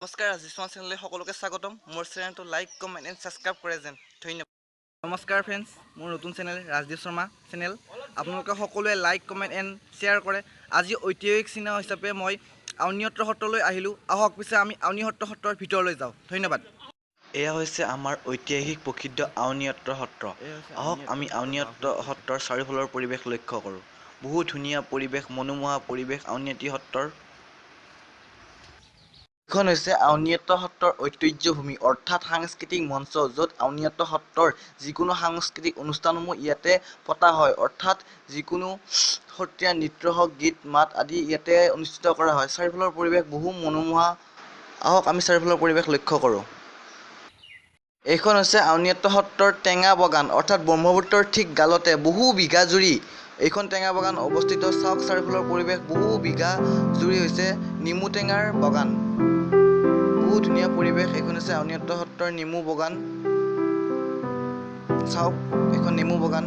নমস্কাৰ, ৰাজদীপ শৰ্মা চেনেললৈ সকলোকে স্বাগতম। মোৰ চেনেলটো লাইক, কমেণ্ট এণ্ড ছাবস্ক্ৰাইব কৰে যেন। ধন্যবাদ। নমস্কাৰ ফ্ৰেণ্ডছ, মোৰ নতুন চেনেল ৰাজদীপ শৰ্মা চেনেল, আপোনালোকে সকলোৱে লাইক, কমেণ্ট এণ্ড শ্বেয়াৰ কৰে। আজি ঐতিহাসিক চিহ্ন হিচাপে মই আউনীআটী সত্ৰলৈ আহিলোঁ। আহক পিছে আমি আউনীআটী সত্ৰৰ ভিতৰলৈ যাওঁ। ধন্যবাদ। এয়া হৈছে আমাৰ ঐতিহাসিক প্ৰসিদ্ধ আউনীআটী সত্ৰ। আহক, আমি আউনীআটী সত্ৰৰ চাৰিওফালৰ পৰিৱেশ লক্ষ্য কৰোঁ। বহু ধুনীয়া পৰিৱেশ, মনোমোহা পৰিৱেশ আউনীআটী সত্ৰৰ। এইখন হৈছে আউনীআটী সত্ৰৰ ঐতিহ্যভূমি, অৰ্থাৎ সাংস্কৃতিক মঞ্চ, য'ত আউনীআটী সত্ৰৰ যিকোনো সাংস্কৃতিক অনুষ্ঠানসমূহ ইয়াতে পতা হয়। অৰ্থাৎ যিকোনো সত্ৰীয়া নৃত্য হওক, গীত মাত আদি ইয়াতে অনুষ্ঠিত কৰা হয়। চাৰিওফালৰ পৰিৱেশ বহু মনোমোহা। আহক, আমি চাৰিওফালৰ পৰিৱেশ লক্ষ্য কৰোঁ। এইখন হৈছে আউনীআটী সত্ৰৰ টেঙা বাগান, অৰ্থাৎ ব্ৰহ্মপুত্ৰৰ ঠিক গালতে বহু বিঘা জুৰি এইখন টেঙা বাগান অৱস্থিত। চাওক চাৰিওফালৰ পৰিৱেশ, বহু বিঘা জুৰি হৈছে নেমু টেঙাৰ বাগান। বহু ধুনীয়া পৰিৱেশ। এইখন হৈছে আউনীআটী সত্ৰৰ নেমু বাগান। চাওক, এইখন নেমু বাগান।